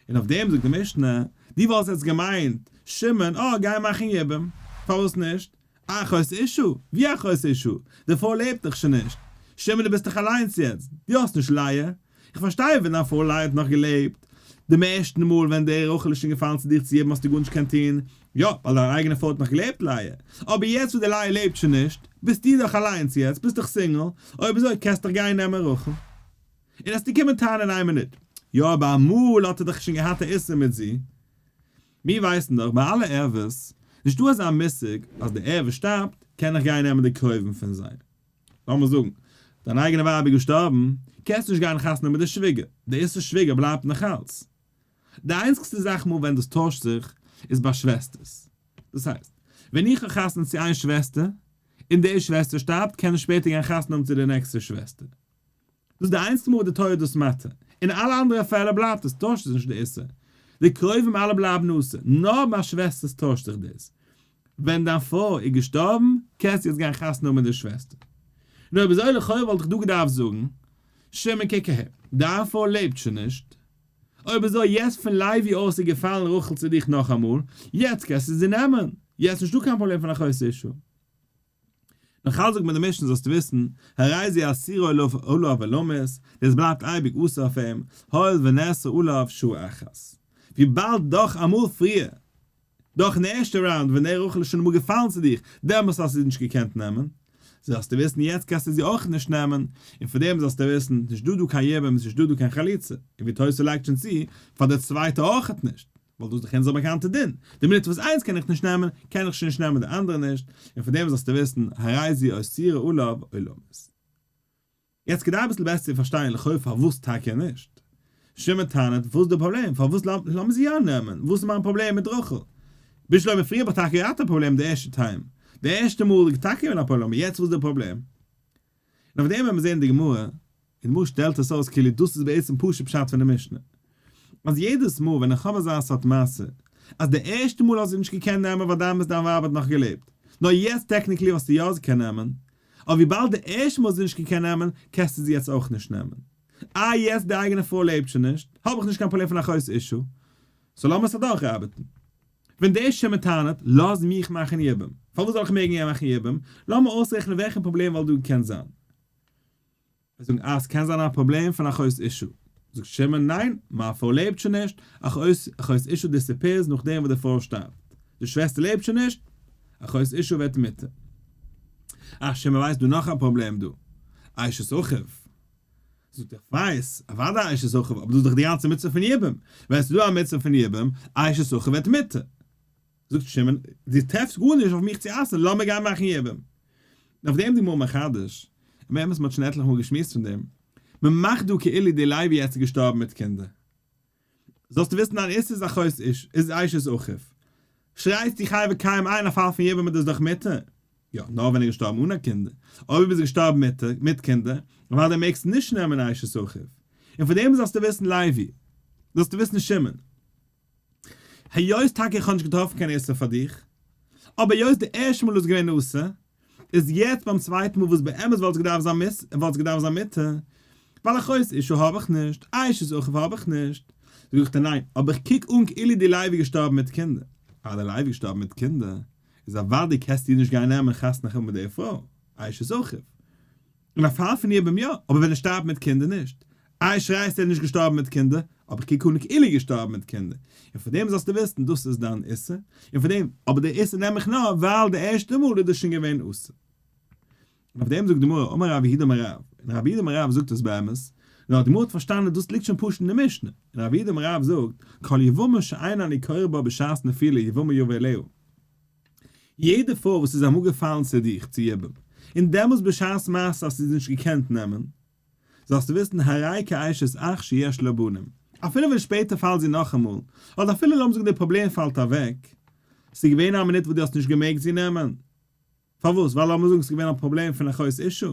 [SPEAKER 1] און אויף דעם זאגט די משנה, דו וואלסט יעצט געמיינט, שמעון, אה, גיי מאכן יבום. פארוואס נישט? אחות אשה? ווי אחות אשה? די פרוי לעבט דאך שוין נישט. שמעון דו ביסט דאך אליינס יעצט, דו האסט נישט לאה. איך פארשטיי ווען דיין פרוי לאה האט נאך געלעבט, דעם ערשטן מאל ווען די רחל איז שוין געפאלן צו דיר צו יבום האסטו גארנישט געקענט טון, יא, ווייל דיין אייגענע פרוי האט נאך געלעבט לאה. אבער יעצט וואס די לאה לעבט שוין נישט, ביסטו דאך אליינס יעצט, ביסט דאך single, אויב אזוי קענסט דאך גיין נעמען רחל. און עסטו קומען טענה'ן איין מינוט, יא אבער אמאל האט ער דאך שוין געהאט א איסור מיט זי. מיר ווייסן דאך ביי אלע ערוות, נישטא אזא מושג אז די ערווה שטארבט קען איך גיין נעמען די קרובים פון זיי. לאמיר זאגן דיין אייגענע ווייב איז געשטארבן, קענסטו נישט גיין חתונה מיט די שוויגער, די איסור שוויגער בלייבט נאכאלץ. די איינציגסטע זאך מאל ווען דאס טוישט זיך איז ביי שוועסטערס. דאס הייסט, ווען איך האב חתונה צו איין שוועסטער, און די שוועסטער שטארבט, קען איך שפעטער גיין חתונה האבן צו די נעקסטע שוועסטער. דאס איז די איינציגסטע מאל וואס די תורה איז דאס מתיר. אין אלע אנדערע פעלער בלייבט עס, טוישט עס נישט די איסור. די קרובים אלע בלייבן אסור, נאר ביי שוועסטערס טוישט זיך דאס. ווען דיין פרוי איז געשטארבן, קענסטו יעצט גיין חתונה האבן מיט די שוועסטער. נו אויב אזוי לכאורה וואלט איך דא געדארפט זאגן, שמעון קוק אהער, דיין פרוי לעבט שוין נישט, אויב אזוי יעצט פון לוי אויס איז געפאלן רחל צו דיך נאכאמאל, יעצט קענסטו זי נעמען, יעצט נישטא קיין פראבלעם פון אחות אשה. נאך אלץ זאגט מען די משנה זאלסטו וויסן, הרי זו אסורה עליו עולמית, דאס בלייבט אייביג אסור אויף אים, הואיל ונאסרה עליו שעה אחת. וויבאלד דאך אמאל פריער, דורכן ערשטע round ווען דער רחל איז שוין אמאל געפאלן צו דיך, דעמאלס האסטו זי נישט געקענט נעמען, זאלסטו וויסן יעצט קענסטו זי אויך נישט נעמען, און פאר דעם זאלסטו וויסן, נישט דא דא קיין יבום, ס'נישט דא דא קיין חליצה, און ווי תוס' לייגט שוין צו, פאר די צווייטע אויכעט נישט, ווייל דאס איז דאך אונזער באקאנטע דין, די מינוט וואס איינס קען איך נישט נעמען, קען איך שוין נישט נעמען די אנדערע נישט, און פאר דעם זאלסטו וויסן, הרי זו אסורה עליו עולמית. יעצט כדי אביסל בעסער צו פארשטיין לכאו' פארוואס טאקע נישט. שמעון טענה'ט וואס איז די פראבלעם פארוואס לאמיר זי יא נעמען וואס איז מיין פראבלעם מיט רחל? בשלמא פריער האב איך טאקע געהאט א פראבלעם די ערשטע time די ערשטע מאל איז טאקע געווען א פראבלעם אבער יעצט וואס איז די פראבלעם? און אויף דעם וועט מען זעהן די גמרא, און די גמרא שטעלט עס אויס כאילו דאס איז בעצם פשוט פשט פון די משנה. אז יעדעס מאל ווען איך האב אזא סארט מעשה, אז די ערשטע מאל האסטו נישט געקענט נעמען ווייל דאמאלס דיין ווייב האט נאך געלעבט, נאר יעצט technically האסטו יא זי קען נעמען, אבער וויבאלד די ערשטע מאל האסטו נישט געקענט נעמען, קענסטו זי יעצט אויך נישט נעמען. איי יעצט די אייגענע פרוי לעבט שוין נישט, האב איך נישט קיין פראבלעם פון אחות אשה. so לאמיר עס אדורכארבעטן. ווען דער שמעון טענה'ט, לאז מיך מאכן יבום. פארוואס זאל איך מעגן יא מאכן יבום? לאמיר אויסרעכענען וועלכע פראבלעם וואלט דא געקענט זיין. זיי זאגן אה, ס'קען זיין א פראבלעם פון אחות אשה. זאגט שמעון, ניין, מיין פרוי לעבט שוין נישט, אחות אשה disappears נאכדעם וואס די פרוי שטארבט. די שוועסטער לעבט שוין נישט, אחות אשה ווערט מותר. אה, שמעון ווייסט דא נאך א פראבלעם דא. אשת אחיו. זאגט ער, כ'ווייס, אוודאי אשת אחיו, אבער דאס איז דאך די גאנצע מצוה פון יבום. ווען ס'איז דא א מצוה פון יבום, אשת אחיו ווערט מותר. זאגט שמעון, דו טרעפסט גארנישט אויף מיך צו אסר'ן, לאמיר גיין מאכן יבום. און אויף דעם די גמרא מחדש, און באמת מ'האט שוין עטליכע מאל געשמועסט פון דעם, מ'מאכט דא כאילו די לוי יעצט איז געשטארבן מיט קינדער. זאלסטו וויסן אן איסור איז אחות איש איז אשת אחיו. שרייסטו חי וקיים אין א פאל פון יבום איז דאס דאך מותר. יא, נאר ווען ער איז געשטארבן אן א קינדער. אויב איז ער געשטארבן מיט מיט קינדער, אוודאי מעגסטו נישט נעמען אשת אחיו. און פון דעם זאלסטו וויסן לוי. זאלסטו וויסן שמעון. היות טאקע איך האב נישט געטראפן קיין איסור פאר דיך, אבער היות די ערשטע מאל איז געווען אסור, איז יעצט ביים צווייטן מאל וואס באמת וואלט עס געדארפט זיין מות וואלט עס געדארפט זיין מותר, ווייל אחות אשה האב איך נישט, אשת אחיו האב איך נישט, זאג איך דיר ניין, אבער איך קוק אן כאילו די לוי איז געשטארבן מיט קינדער, אז די לוי איז געשטארבן מיט קינדער, איז אוודאי קענסטו נישט גיין נעמען חתונה האבן מיט די פרוי, אשת אחיו. אין א פאל פון יבום יא, אבער ווען ער שטארבט מיט קינדער נישט. איי שרייסט ער איז נישט געשטארבן מיט קינדער, אבער איך קוק אן כאילו געשטארבן מיט קינדער, און פון דעם זאלסטו וויסן דאס איז דיין איסור, און פון דעם, אבער די איסור נעם איך נאר ווייל די ערשטע מאל איז דאס שוין געווען אסור. און אויף דעם זאגט די גמרא אמר רב יהודה אמר רב, און רב יהודה אמר רב זאגט עס באמת, נאר די גמרא האט פארשטאנען דאס ליגט שוין פשוט אין די משנה, און רב יהודה אמר רב זאגט, כל יבמה שאין אני קורא בה בשעת נפילה יבמה יבא עליה. יעדע פרוי וואס איז אמאל געפאלן צו דיך צו יבום, און דעמאלס בשעת מעשה האסטו זי נישט געקענט נעמען, זאלסטו וויסן הרי כאשת אח שיש לה בנים, אפילו ווען שפעטער פאלט זי נאכאמאל, אדער אפילו לאמיר זאגן די פראבלעם פאלט אוועק, ס'איז געווען א מינוט וואס דו האסט נישט געמעגט זי נעמען, פארוואס? ווייל לאמיר זאגן ס'איז געווען א פראבלעם פון אחות אשה.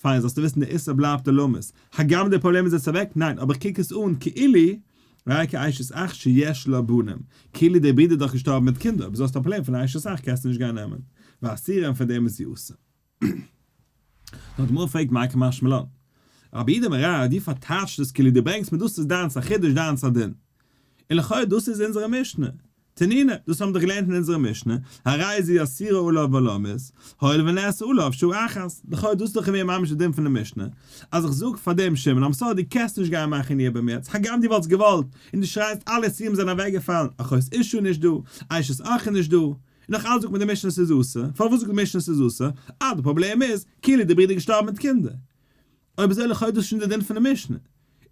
[SPEAKER 1] פיין, זאלסטו וויסן די איסור בלייבט עולמית. הגם די פראבלעם איז יעצט אוועק, ניין, אבער איך קוק עס אן כאילו הרי כאשת אח שיש לה בנים. כאילו דער ברודער איז דאך געשטארבן מיט קינדער, אויב האסטו א פראבלעם פון אשת אח קענסטו נישט גיין נעמען. ואסורה און פון דעם איז זי אסור. נאר די גמרא פרעגט מאי קא משמע לן. רב יהודה אמר רב, דו פארטייטשסט עס כאילו דו ברענגסט מיר דאס איז דיינס א חידוש דיינס א דין. און לכאו' דאס איז אונזערע משנה. תנינא, דאס האבן מיר דאך געלערנט אין אונזערע משנה, הרי זו אסורה עליו בעולמית, הואיל ונאסרה עליו שעה אחת, לכאו' דאס איז דאך געווען ממש די דין פון די משנה, אז איך זאג פאר דעם שמעון I'm sorry דו קענסט נישט גיין מאכן יבום יעצט, הגם דו וואלטסט געוואלט, און דו שרייסט אלע איסורים זענען אוועקגעפאלן, אחות אשה איז נישט דא, אשת אח איז נישט דא, און נאך אלץ זאגט מיר די משנה ס'איז אסור, פארוואס זאגט די משנה ס'איז אסור? אה די פראבלעם איז, כאילו די ברודער איז געשטארבן מיט קינדער. אויב אזוי לכאו' דאס שוין די דין פון די משנה.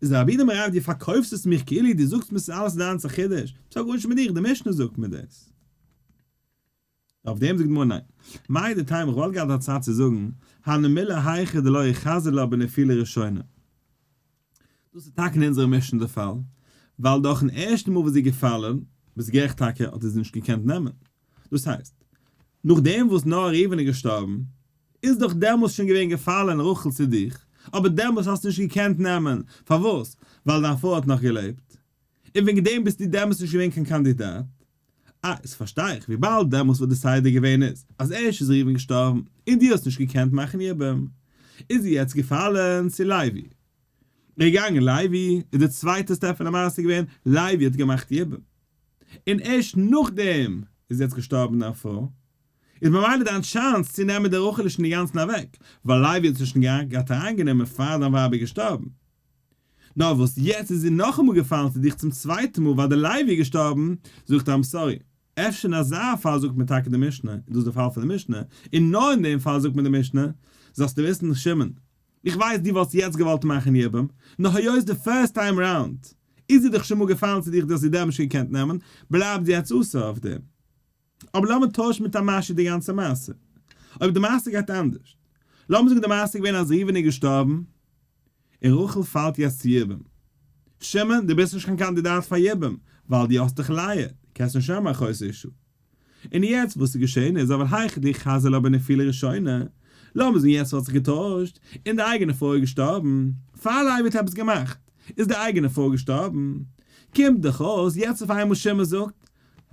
[SPEAKER 1] איז רב יהודה אמר רב דו פארקויפסט עס מיך כאילו דו זאגסט מיר ס'איז אלעס דיינס א חידוש, ס'האט גארנישט מיט דיך, די משנה זאגט מיר דאס. אויף דעם זאגט די גמרא ניין. מהו דתימא איך וואלט געהאט א צד צו זאגן, הני מילי היכא דלא איחזי לה בנפילה ראשונה. דאס איז טאקע אין אונזערע משנה די פאל, ווייל דורכן ערשטן מאל וואס זי איז געפאלן, ביסט גערעכט טאקע, האט ער זי נישט געקענט נעמען. דאס הייסט, נאכדעם וואס נאר ראובן איז געשטארבן, איז דאך דעמאלס שוין געווען געפאלען רחל צו דיך, אבער דעמאלס האסטו נישט געקענט נעמען, פארוואס? ווייל דיין פרוי האט נאך געלעבט, און וועגן דעם ביסטו דעמאלס נישט געווען קיין קאנדידאט. אה, איז פארשטיי איך, וויבאלד דעמאלס וואס די סדר געווען איז, אז ערשט איז ראובן געשטארבן, און דו האסט נישט געקענט מאכן יבום, איז זי יעצט געפאלען צו לוי. געגאנגען לוי, איז די צווייטע step פון די מעשה געווען, לוי האט געמאכט יבום. און ערשט נאכדעם איז יעצט געשטארבן דיין פרוי, איז ממילא דיין chance צו נעמען די רחל איז שוין אינגאנצן אוועק, ווייל לוי האט זי שוין געהאט אריינגענומען פאר דיין ווייב איז געשטארבן. נאר וואס יעצט איז זי נאכאמאל געפאלן צו דיך צום צווייטן מאל ווייל די לוי איז געשטארבן, זאגט ער I'm sorry, אפשר אין אזא פאל זאגט מען טאקע די משנה, איז דאס די פאל פון די משנה, און נאר אין דעם פאל זאגט מען די משנה, זאלסטו וויסן שמעון, איך ווייס דו וואלסט יעצט געוואלט מאכן יבום, נאר היות די first time round איז זי דאך שוין מאל געפאלן צו דיך דו האסט זי דעמאלט נישט געקענט נעמען, בלייבט זי יעצט אסור אויף דעם. אבער לאמיר טוישן מיט א משהו די גאנצע מעשה. אויב די מעשה גייט אנדערש. לאמיר זאגן די מעשה איז געווען אז ראובן איז געשטארבן, און רחל פאלט יעצט צו יבום. שמעון, דו ביסט נישט קיין קאנדידאט פאר יבום, ווייל דו האסט דאך לאה, דו קענסט נישט נעמען אחות אשה. און יעצט וואס איז געשען איז אבל היכא דאיחזי לה בנפילה ראשונה, לאמיר זאגן יעצט האט זיך געטוישט, און די אייגענע פרוי איז געשטארבן, פאר לוי האט עפעס געמאכט, איז די אייגענע פרוי געשטארבן, קומט דאך אויס יעצט אויף איינמאל שמעון זאגט,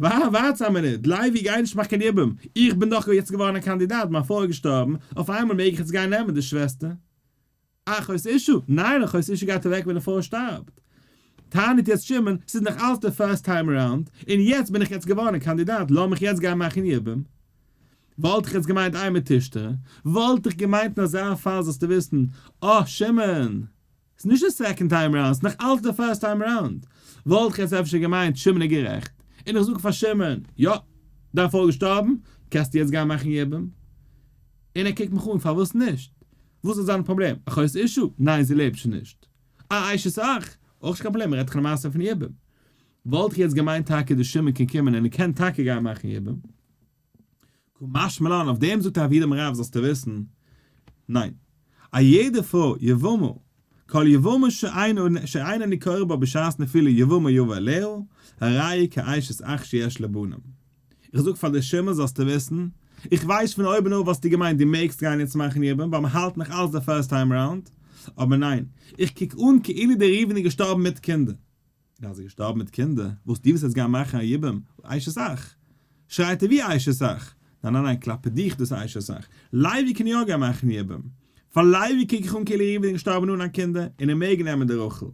[SPEAKER 1] ווארטס א מינוט, לוי גיי נישט מאכן קיין יבום, איך בין דאך יעצט געווארן א קאנדידאט, מיין פרוי איז געשטארבן, אויף איינמאל מעג איך יעצט גיין נעמען די שוועסטער? אחות אשה? ניין אחות אשה גייט אוועק ווען די פרוי שטארבט. טענה'ט יעצט שמעון, ס'איז נאך אלץ די first time around, און יעצט בין איך יעצט געווארן א קאנדידאט, לאמיך יעצט גיין מאכן יבום. וואלט איך יעצט געמיינט אימא תישתרי, וואלט איך געמיינט אין אזא פאל זאלסטו וויסן, אה שמעון! ס'איז נישט די second time around, ס'איז נאך אלץ די first time around. וואלט איך יעצט אפשר געמיינט שמעון איז גערעכט, און איך זאג פאר שמעון, יא, דיין פרוי איז געשטארבן, קענסטו יעצט גיין מאכן יבום. און ער קוקט מיך אן, פארוואס נישט? וואס איז זיין פראבלעם? אחות אשה? ניין זי לעבט שוין נישט. א אשת אח? אויך נישט קיין פראבלעם, מ'רעדט דאך למעשה פון יבום. וואלט איך יעצט געמיינט טאקע די שמעון קען קומען און ער קען טאקע גיין מאכן יבום. קא משמע לן, אויף דעם זאגט רב יהודה אמר רב זאלסטו וויסן, ניין, א יעדע פרוי, יבמה, כל יבמה שאין אני קורא בה בשעת נפילה יבמה יבא עליה, הרי היא כאשת אח שיש לה בנים. איך זאג פאר די שמעון זאלסטו וויסן, איך ווייס פון אויבן אויף וואלסטו געמיינט דו מעגסט גיין יעצט מאכן יבום ווייל מען האלט נאך אלץ די first time round, אבער ניין, איך קוק אן כאילו דער ראובן איז געשטארבן מיט קינדער. און אז ער איז געשטארבן מיט קינדער, וואס דו ווילסט יעצט גיין מאכן א יבום, אשת אח? שרייט ער ווי אשת אח? ניין ניין ניין כלפי דיך דאס אשת אח, לוי קען יא גיין מאכן יבום, פאר לוי קוק איך אן כאילו ראובן איז געשטארבן אן א קינדער און ער מעג נעמען די רחל.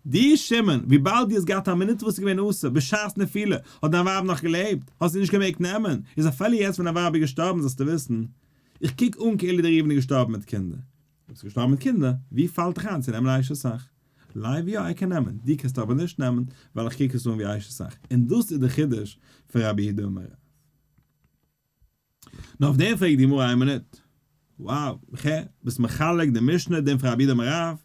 [SPEAKER 1] דו שמעון, וויבאלד דו האסט געהאט א מינוט וואס איז געווען אסור, בשעת נפילה האט דיין ווייב נאך געלעבט, האסטו נישט געמעגט נעמען, איז אפילו יעצט ווען דיין ווייב איז געשטארבן זאלסטו וויסן, איך קוק אן כאילו דער ראובן איז געשטארבן מיט קינדער. אויב ס'איז געשטארבן מיט קינדער, ווי פאלט דיך איין צו נעמען אשת אח? לוי יא ער קען נעמען, דו קענסט אבער נישט נעמען, ווייל איך קוק עס אן ווי אשת אח. און דאס איז די חידוש פון רבי יהודה אמר רב. נאר אויף דעם פרעגט די גמרא איין מינוט, wow, בכ, ביסט מחלק די משנה דעם פון רבי יהודה אמר רב,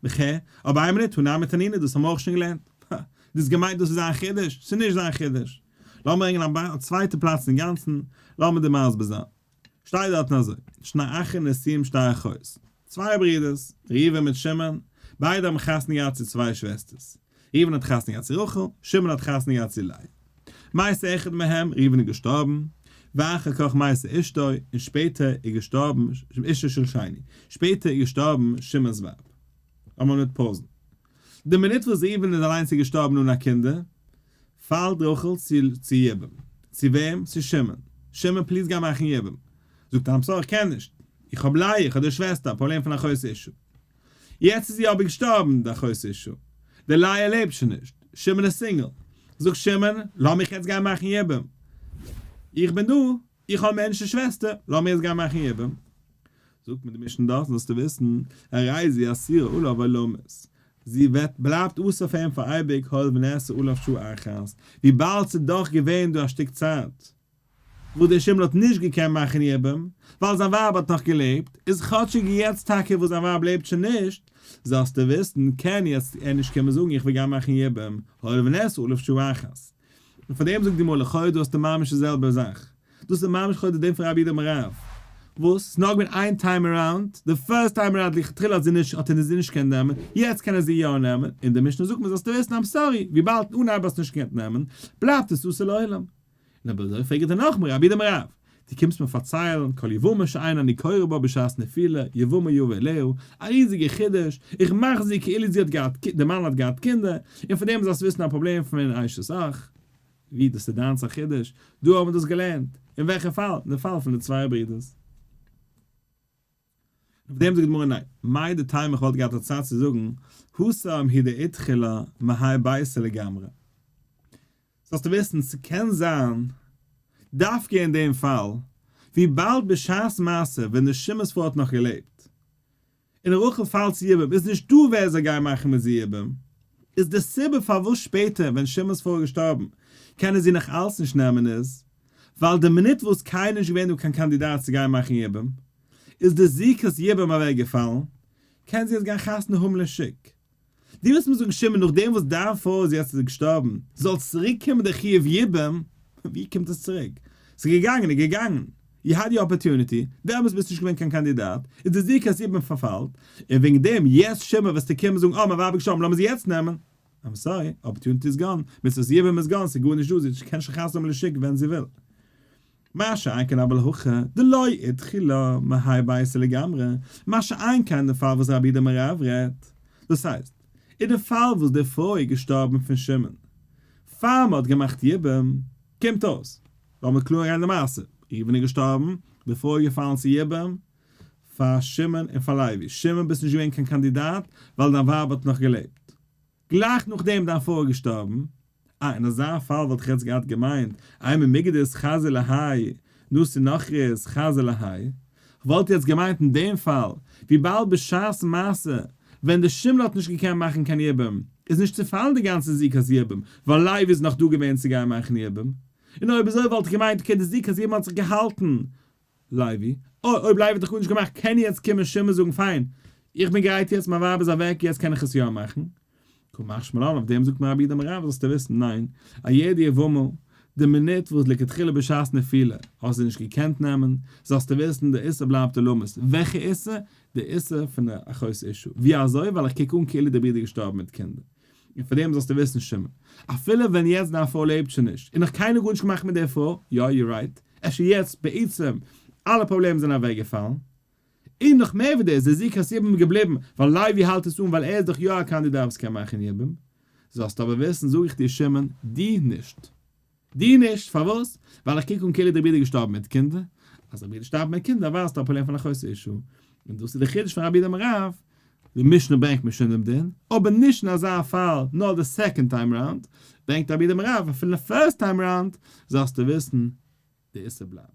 [SPEAKER 1] בכ, אבער איין מינוט, הא נמי תנינא, דאס האבן מיר אויך שוין געלערנט. הא, דו האסט געמיינט דאס איז זיין חידוש? ס'איז נישט זיין חידוש. לאמיר ברענגען א צווייטע פלאץ אינגאנצן, לאמיר דיר מסביר זיין. שטייט דארטן אזוי, שני אחים נשואים שתי אחיות, צוויי ברידערס, ראובן מיט שמעון, ביידע האבן חתונה געהאט צו צוויי שוועסטערס, ראובן האט חתונה געהאט צו רחל, שמעון האט חתונה געהאט צו לאה. מת אחד מהם, ראובן איז געשטארבן, ואחר כך מתה אשתו, און שפעטער איז געשטארבן אשתו של שני, שפעטער איז געשטארבן שמעון'ס ווייב. לאמיר מינוט pause ן. די מינוט וואס ראובן איז אליינס איז געשטארבן אן א קינדער, פאלט רחל צו יבום. צו וועם? צו שמעון. שמעון please גיי מאכן יבום. זאגט ער I'm sorry איך קען נישט. איך האב לאה, איך האב די שוועסטער, א פראבלעם פון אחות אשה. יעצט איז זי אבער געשטארבן די אחות אשה. די לאה לעבט שוין נישט. שמעון איז single. זאגט שמעון, לאז מיך יעצט גיין מאכן יבום. איך בין דא, איך האב מער נישט די שוועסטער, לאז מיר יעצט גיין מאכן יבום. זאגט מיר די משנה דארטן זאלסטו וויסן, הרי זו אסורה עליו עולמית, זי וועט בלייבט אסור פאר אים פאר אייביג הואיל ונאסרה עליו שעה אחת, וויבאלד ס'איז דאך געווען דא א שטיק צייט וואס דער שמעון האט נישט געקענט מאכן יבום, ווייל זיין ווייב האט נאך געלעבט, איז כאטשיג יעצט טאקע וואס זיין ווייב לעבט שוין נישט, זאלסטו וויסן, קען יעצט ער נישט קומען זאגן איך וויל גיין מאכן יבום, הואיל ונאסרה עליו שעה אחת. און פאר דעם זאגט די גמרא לכאורה דא האסטו ממש די זעלבע זאך, דאס איז ממש לכאורה די דין פון רב יהודה אמר רב, וואס? ס'איז נאר געווען איין time around, די first time around לכתחילה האט זי נישט האט ער זי נישט געקענט נעמען, יעצט קען ער זי יא נעמען, און די משנה זאגט מיר זאלסטו וויסן I'm sorry, וויבאלד אנהייב האסטו נישט געקענט נעמען, בלייבט עס אסור לעולם. און אויב אזוי פרעג איך דיר נאכאמאל רב יהודה אמר רב, דו קומסט מיר פארציילן כל יבמה שאין אני קורא בה בשעת נפילה, יבמה יבא עליה, א ריזיגע חידוש, איך מאך זי כאילו זי האט געהאט, די מאן האט געהאט קינדער, און פון דעם זאלסטו וויסן א פראבלעם פון אשת אח. ווי דאס איז דיינס א חידוש, דא האבן מיר דאס געלערנט, אין וועלכע פאל? אין די פאל פון די צוויי ברידערס. אויף דעם זאגט די גמרא ניין, מהו דתימא איך וואלט געהאט א צד צו זאגן, התם הוא דאידחי לה מהאי ביתא לגמרי. זאלסטו וויסן, ס'קען זיין דווקא אין דעם פאל, וויבאלד בשעת מעשה ווען די שמעון'ס פרוי האט נאך געלעבט, און רחל פאלט צו יבום איז נישט דא ווער זאל גיין מאכן מיט זי יבום, איז די סיבה פארוואס שפעטער ווען שמעון'ס פרוי איז געשטארבן קען ער זי נאך אלץ נישט נעמען איז ווייל די מינוט וואס קיינער נישט געווען דא קיין קאנדידאט צו גיין מאכן יבום איז די זיקת יבום אוועק געפאלן קען זי יעצט גיין חתונה האבן לשוק. דו ווילסט מיר זאגן שמעון נאכדעם וואס דיין פרוי איז יעצט געשטארבן זאל צוריק קומען די חיוב יבום? ווי קומט עס צוריק? ס'איז געגאנגען איז געגאנגען, you had your opportunity, דעמאלטס ביסטו נישט געווען קיין קאנדידאט, איז די זיקת יבום פארפאלט, און וועגן דעם יעצט שמעון וועסטו קומען זאגן אה מיין ווייב איז געשטארבן לאמיר זי יעצט נעמען, I'm sorry, opportunity איז gone, מצוות יבום איז gone, ס'איז גארנישט דא, זי קען שוין חתונה האבן לשוק ווען זי וויל. מה שאין כן אבל הכא דלא אידחי לה מהאי ביתא לגמרי, מה שאין כן אין די פאל וואס רב יהודה אמר רב רעדט, דאס הייסט, אין די פאל וואס די פרוי איז געשטארבן פון שמעון פאר מען האט געמאכט יבום, קומט אויס, לאמיר קלאר אריין די מעשה, ראובן איז געשטארבן, די פרוי איז געפאלן צו יבום, פאר שמעון און פאר לוי, שמעון ביסט נישט געווען קיין קאנדידאט ווייל דיין ווייב האט נאך געלעבט, גלייך נאכדעם דיין פרוי איז געשטארבן, אה, אין אזא פאל וואלט איך יעצט געהאט געמיינט, אימא מיגו דאיתחזי להאי, נשי נכרית חזי להאי. כ'וואלט יעצט געמיינט אין דעם פאל, וויבאלד בשעת מעשה, ווען די שמעון האט נישט געקענט מאכן קיין יבום, איז נישט צופאלן די גאנצע זיקת יבום, ווייל לוי איז נאך דא געווען צו גיין מאכן יבום. און אויב אזוי וואלט איך געמיינט okay די זיקת יבום האט זיך געהאלטן לוי, אוי, אויב לוי האט דאך גארנישט געמאכט קען יעצט קומען שמעון זאגן פיין, איך בין גרייט יעצט, מיין ווייב איז אוועק, יעצט קען איך עס יא מאכן. קא משמע לן, אויף דעם זאגט מיר רב יהודה אמר רב, זאלסטו וויסן, ניין, א יעדע יבמה, די מינוט וואס לכתחילה בשעת נפילה האסט זי נישט געקענט נעמען, זאלסטו וויסן די איסור בלייבט עולמית. וועלכע איסור? די איסור פון די אחות אשה. ווי אזוי? ווייל איך קוק אן כאילו די ברודער איז געשטארבן מיט קינדער. און פאר דעם זאלסטו וויסן שמעון, אפילו ווען יעצט דיין פרוי לעבט שוין נישט, און נאך קיינער גארנישט געמאכט מיט די פרוי, יא you're right, אפשר יעצט בעצם אלע פראבלעמען זענען אוועקגעפאלן, און נאך מער ווי דאס, די זיקת יבום איז געבליבן, ווייל לוי האלט עס אן ווייל ער איז דאך יא א קאנדידאט וואס קען מאכן יבום. זאלסטו אבער וויסן, זאג איך דיר שמעון, דו נישט. דו נישט, פארוואס? ווייל איך קוק אן כאילו דער ברודער איז געשטארבן מיט קינדער, אז דער ברודער שטארבט מיט קינדער ווייזט א פראבלעם פון אחות אשה, און דאס איז די חידוש פון רב יהודה אמר רב, די משנה ברענגט מיר שוין דעם דין, אבער נישט אין אזא פאל, נאר די second time round, ברענגט רב יהודה אמר רב, אפילו first time round, זאלסטו וויסן, די איסור בלייבט.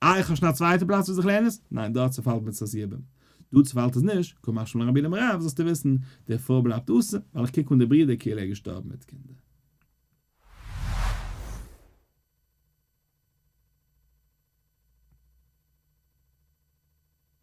[SPEAKER 1] אה איך האב שוין א צווייטע פלאץ וואס איך לערן עס? ניין דארט צופאלט מצות יבום. דא צופאלט עס נישט, קא משמע לן רב יהודה אמר רב זאלסטו וויסן, די פרוי בלייבט אסור, ווייל איך קוק אן די ברודער כאילו ער איז געשטארבן מיט קינדער.